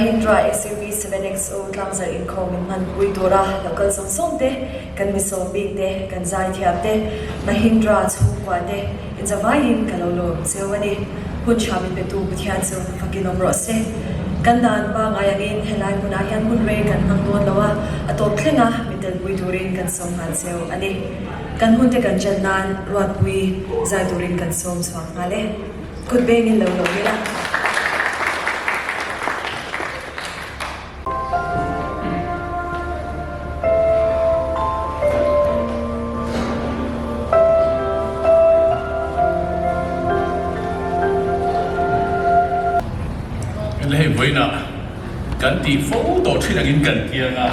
Mahindra XUV 7XO tlangzarh inkhawm in hmanpui tura lo kal zawng zawng te, kan misawm bik te, kan zaithiam te, Mahindra chhungkua te inzavaiin ka lo lawm cheu a ni. Hun tha min petu Pathian chu fakin awm rawh se. Kan dan pangngai angin helai hmunah hian hun rei kan hmang dawn lo a, a tawp thleng a mi telpui turin kan sawm nghal cheu a ni. Kan hunte kan ṭan nan Ruatpui zai turin kan sawm chhuak nghal e. Kut bengin lo lawm ila. Hei vawiinah kan tih fo tawh thin angin kan kiang a,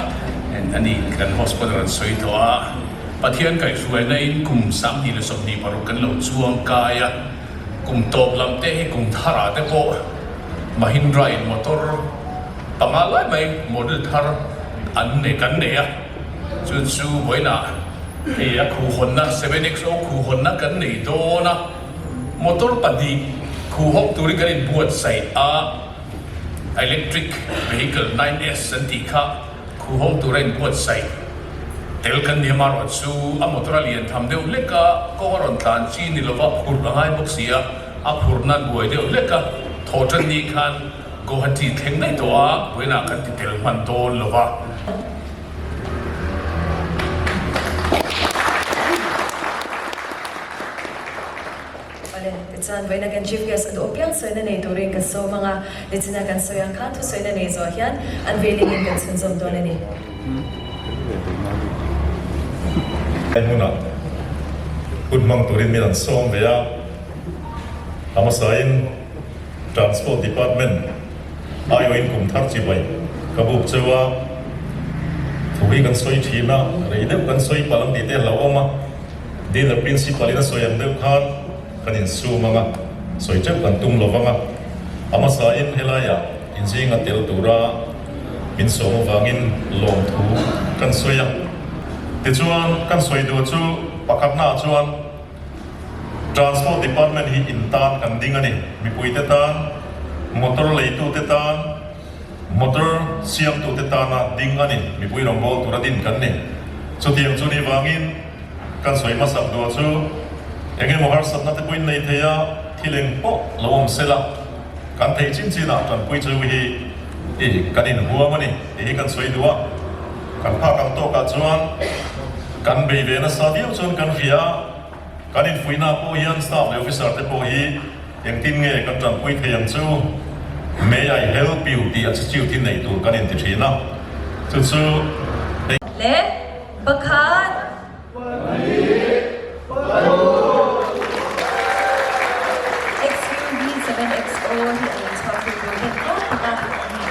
ani kan hospital an sawi tawh a. Pathian kaihhruaina in kum 2026 kan lo chuang kai a, kum tawp lam te hi kum thar ah te pawh Mahindra in motor panga lai mai model thar an nei kan nei a, chu chu vawiinah hei a khuhhawnna 7XO khuhhawnna kan nei dawn a, motor pahnih khuhhawng turin kan inbuatsaih a, electric vehicle 9S an tih kha. Khuhawng tura inbuatsaih tel kan ni amarawh chu a motor a lian tham deuh hlek a, kawng a rawn tlan chi ni lova phurh a ngai bawk si a, a phurhna buai deuh hlek a, thaw tan ni khan Guwahati thleng daih tawh a, vawiinah kan ti tel hman dawn lo va. Awle, tichuan vawiina kan Chief Guest a duh piang sawina nei turin kan sawm ang a, nichina kan sawi ang khan thusawina nei zawh hian unveiling in kan chhunzawm dawn a ni. He hmunah hun hmang turin min an sawm ve a, a hmasain Transport Department aiawhin kum thar chibai ka buk cheu a, thu hi kan sawi thin a, rei deuh kan sawi palh ang tih te a hlauhawm a. Dealer Principal in a sawi ang deuh khan kan insum ang a, sawi teuh kan tum lo vang a. A hmasain helaiah inzinga tel tura min sawm avangin lawmthu kan sawi a. Tichuan kan sawi duh chu pakhatnaah chuan Transport Department hi in tan kan ding a ni. Mipuite tan, motor leitute tan, Motor siamtute tana ding a ni, mipui rawngbâwl tura din kan ni. Chutiang chu ni vangin kan sawi hmasak duah chu eng emaw harsatna te pawhin nei thei a, thil eng pawh lo awm se la, kan theih chin chinah tanpui chu hi i kan inhuam a ni tih hi kan sawi duh a. Kan phak ang tawkah chuan kan bei ve nasa viau chuan kan hria a. Kan infuihna pawh hian staff leh officer te pawh hi engtin nge kan tanpui thei ang chu? May I help you tih attitude hi neih tur kan inti thin a, chu chu hei. Leh pakhat. XUV 7XO hi a lo chhuak tur tur hian tlawm taka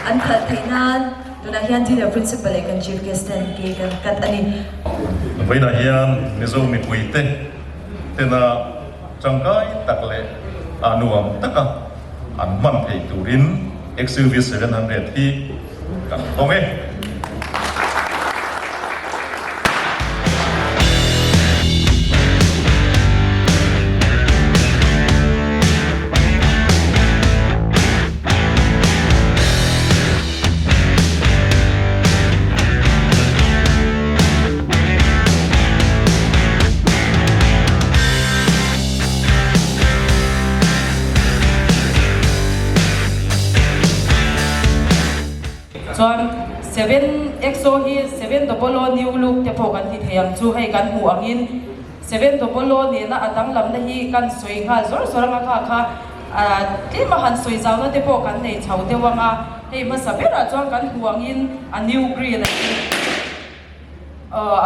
an khalh theih nan tunah hian Junior Principal leh kan Chief Guest ten ke kan cut a ni. Vawiinah hian Mizo mipuite tena tangkai tak leh nuam taka an hman theih turin XUV 700 hi kan hawng e. Chuan 7XO hi 700 new look te pawh kan ti thei ang chu hei kan hmuh angin 700 nena a danglamna hi kan sawi nghal zawr zawr anga kha kha tlem a han sawi zauna te pawh kan nei chho deuh anga hei hmasa berah chuan kan hmuh angin a new grill a hi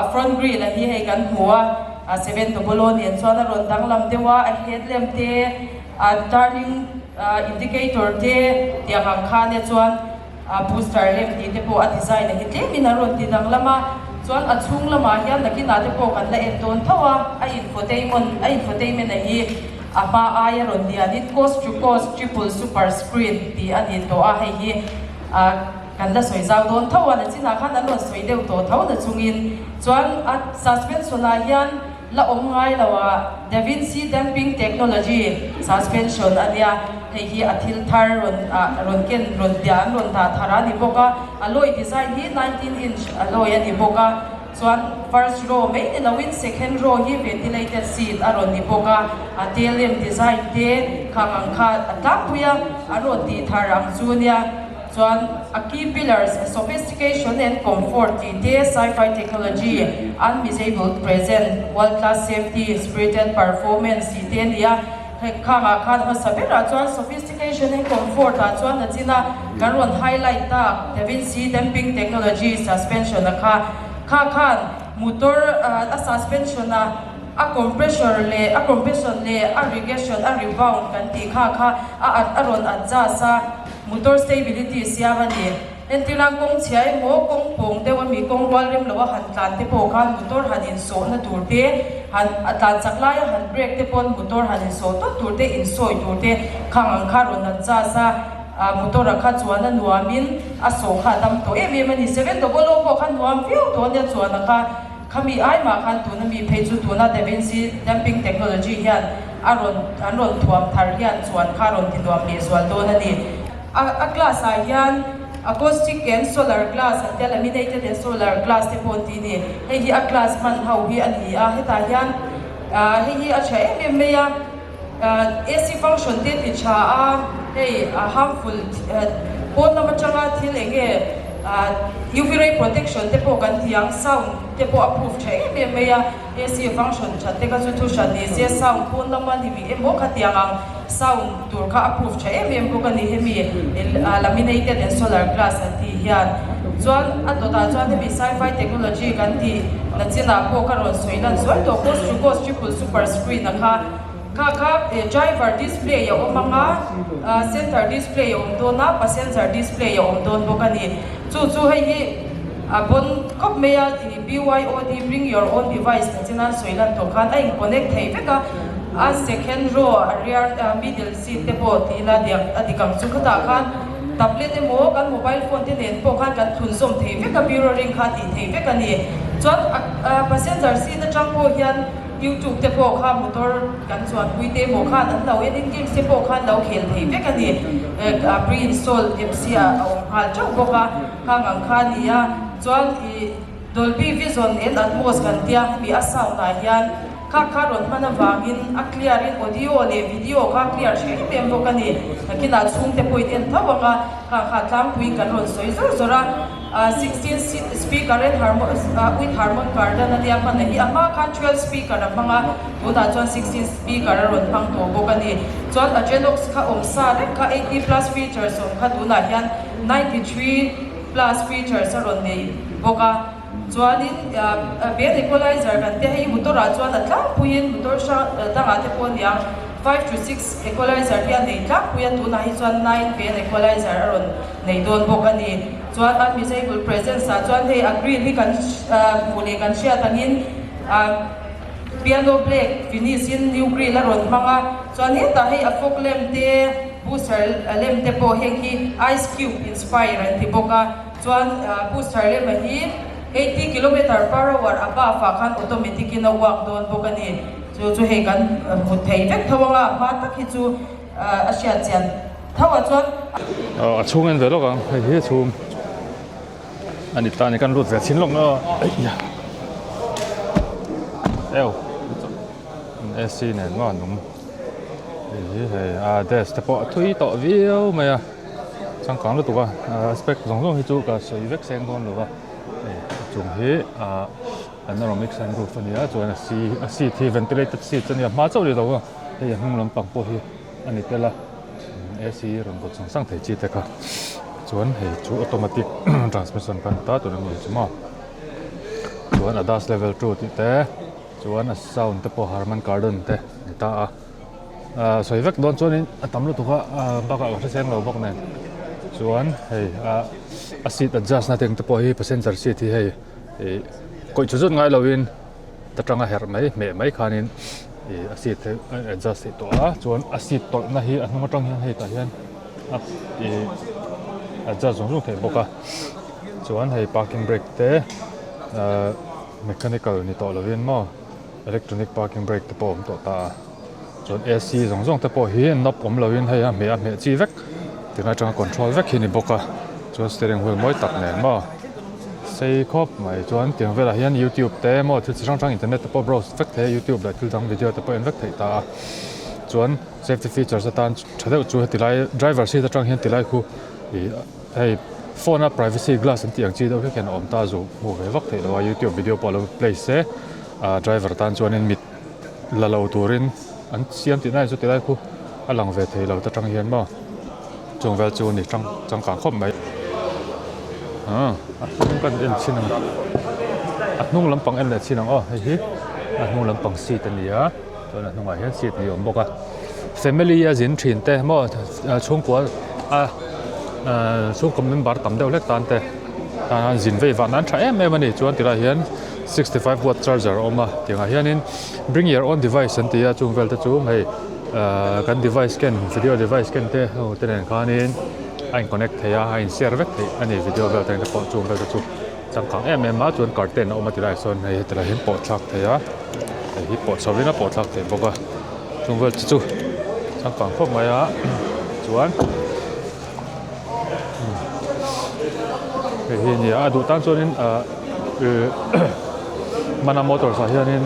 a front grill a hi hei kan hmu a a 700 nen chuan a rawn danglam deuh a a headlamp te a turning indicator te tiang ang khan e chuan. A booster lem tih te pawh a design a hi tlemin an rawn ti danglam a, chuan a chhung lamah hian nakinah te pawh kan la en dawn tho a, a infotainment a infotainment a hi a hma aia rawn lianin coast to coast triple super screen tih a ni tawh a, hei hi ah kan la sawi zau dawn tho a, nachinah khan an rawn sawi deuh tawh tho na chungin chuan a suspension ah hian. la awm ngai lo a, Da Vinci Damping Technology Suspension a nia, hei hi a thil thar rawn ah rawn ken rawn tia an rawn dah thar a ni bawk a, alloy design hi 19 inch alloy a ni bawk a, chuan first row mai ni loin second row hi ventilated seat a rawn ni bawk a, a tail lamp design te khang ang kha a tlangpui a, an rawn tih thar ang chu nia. Chuan a key pillars sophistication and comfort tih te, sci-fi technology, unmissable present, world class safety, spirited performance tih te a ni a. Hei khangah khan hmasa berah chuan sophistication and comfort ah chuan a chin a, kan rawn highlight tak Da Vinci damping technology suspension a kha. Kha khan motor a suspension a a compressor leh a compression leh a regression a rebound kan tih kha kha a a rawn adjust a. Motor stability siam a ni. Entirna kawng chhia emaw, kawng pawng deuh ami kawng rual rem loa han tlan te pawh khan motor han insawhna tur te, han a tlan chak laia han brake te pawn motor han insawh tawp tur te, insawi tur te khang ang kha rawn han charge a, motor a kha chuan a nuamin a sawh kha a tam tawh em em a ni. 700 pawh kha nuam viau tawh a nia chuan a kha. Khami ai mah khan tuna mi phei chu tuna Da Vinci Damping Technology hian a rawn an rawn thuam thar hian chuan kha rawn ti nuam leh zual dawn a ni. A a glass ah hian acoustic and solar glass an tia laminated and solar glass te pawh an ti a ni. Hei hi a glass hman ho hi a ni a, hetah hian ah hei hi a tha em em mai a. AC function te ti tha a, hei a harmful pawn lam atanga thil eng nge UV ray protection te pawh kan ti ang, sound te pawh a proof tha em em mai a, AC function that te kha chu thu hran ni se, sound pawn lama ni mi emaw khatiang ang sound tur kha a proof tha em em bawk a ni hemi laminated and solar glass an tih hian. Chuan a dawtah chuan hemi sci-fi technology kan tih na chinah pawh ka rawn sawi lan zuai tawh coast to coast triple super screen a kha. Kha kha driver display a awm ang a, center display a awm dawn a, passenger display a awm dawn bawk a ni. Chu chu hei hi a bon khawp mai a, BYOD, bring your own device na china sawi lan tawh khan a in connect thei vek a, a second row a rear middle seat te pawh ti ila diak a dik ang chu khatah khan tablet emaw kan mobile phone te nen pawh khan kan thlunzawm thei vek a, mirroring kha tih thei vek a ni. Chuan a passenger seat atang pawh hian. YouTube te pawh kha motor kan chuanpui te emaw khan an lo en in games te pawh khan lo khel thei vek a ni. Pre-install apps hi a awm nghal teuh bawk a, khang ang kha a ni a. Chuan ih Dolby Vision and Atmos kan tia hemi a sound ah hian kha kha rawn hman avangin a clear in audio leh video kha clear hreh em em bawk a ni. Nakinah chhungte pawhin en tho ang a, khang kha tlangpuiin kan rawn sawi zawr zawr a. 16 speaker in with Harman Kardon a nia hman a hi a hma khan 12 speaker a hmang a, tunah chuan 16 speaker a rawn hmang tawh bawk a ni. Chuan Adrenox kha awm sa reng kha 80 plus features awm kha tunah hian 93 plus features a rawn nei bawk a. Chuanin band equalizer kan tia hei motor ah chuan a tlangpuiin motor hrang dangah te pawh a niang 5 to 6 equalizer hi a nei tlangpui a, tunah hi chuan 9 band equalizer a rawn nei dawn bawk a ni. Chuan an Mizeibul presence ah chuan hei a grill hi kan hmuh leh kan hriat angin piano black finish in new grill a rawn hmang a, chuan hetah hei a fog lamp te booster lamp te pawh heng hi ice cube inspire an ti bawk a, chuan booster lamp a hi 80 kilometer per hour above ah khan automatic in a uak dawn bawk a ni, chu chu hei kan hmu thei vek tho ang a, a hma tak hi chu a hriat chian. Tho ah chuan. Aw a chhung en ve lawk ang hei hi a chhung a ni ta a ni kan lut ve chhin lawk na aih eu AC nen maw a nung hei hi hei a desk te pawh a thui tawh viau mai a changkang lutuk a spec zawng zawng hi chu ka sawi vek seng dawn lo va hei a chung hi ah panoramic sunroof a ni a chuan a a seat hi ventilated seat a ni a hma chauh ni lo a hei a hnung lampang pawh hi. a ni tel a AC rawn vawt sang sang thei chi te kha chuan hei chu automatic transmission kha a ni ta tur a ni chu maw chuan adas level 2 tih te chuan a sound te pawh Harman Kardon te ni ta a ah sawi vek dawn chuanin a tam lutuk a ah bakah ka hre seng lo bawk nen chuan hei ah a seat adjust na te ang te pawh hi passenger seat hi hei ih kawih chu zut ngai lovin. Ta tanga herh mai hmeh mai khanin ih a seat hi a adjust theih tawh a chuan a seat tawlhna hi a hnung atang hian hei tah hian a ih adjust zawng zawng theih bawk a chuan hei parking brake te ahh mechanical ni tawh lovin maw. Electronic parking brake te pawh a awm tawh ta a. Chuan AC zawng zawng te pawh hi knob awm loin hei a hmeh a hmeh chi vek tina atanga control vek hi a ni bawk a. Chuan steering wheel mawi tak nen maw sei khawp mai chuan tiang velah hian youtube te maw thil chi hrang hrang internet te pawh browse vek thei a youtube leh thil dang video te pawh en vek theih ta a. Chuan safety features atan tha deuh chu heti lai driver seat atang hian tilai khu ih hei phone a privacy glass an tih ang chi deuh hlek hian a awm ta zu hmuh ve vak theih loh a youtube video pawh a lo play se ah driver tan chuanin mit la lo turin an siam tih na in chu tilai khu a lang ve thei lo ta tang hian maw chung vel chu ni tang changkang khawp mai ah a hnung kan en chhin ang a hnung lampang en leh chhin ang aw hei hi a hnung lampang seat a ni a. Chuan a hnungah hian seat ni awm bawk a family a zin thin te maw chhungkua a chhungkaw member tam deuh hlek tan te tan zin vei vah nan tha em em a ni chuan tilai hian 65 watt charger a awm a tiangah hianin bring your own device an ti a chung vel te chu hei kan device ken video device ken te ho te nen khanin a in connect thei a a in share vek theih a ni video vel te pawh chung vel te chu. Changkang em em a chuan curtain a awm a ti laiah sawn hei heti lai hian pawh thlak thei a hei hi pawh chho in a pawh thlak thei bawk a chung vel te chu changkang khawp mai a chuan hei hi a ni a a duh tan chuanin ah ih mana motors ah hianin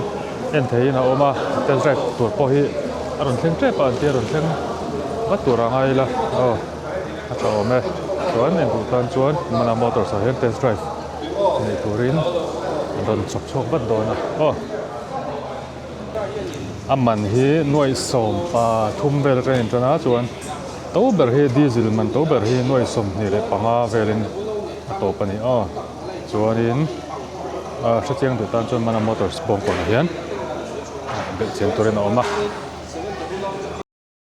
en theihin a awm a test drive tur pawh hi a rawn thleng tep a an tia a rawn thleng vat tur a ngai ila aw. A tha awm e. Chuan engduh tan chuan Mana Motors ah hian test drive nei turin an rawn chawp chhuak vat dawn a aw. A man hi nuaih 13 vel atangin in tan a chuan to ber hi diesel man to ber hi nuaih 25 velin a tawp a ni aw. Chuanin a hrechiang duh tan chuan Mana Motors bawngkawnah hian belhchian turin a awm a.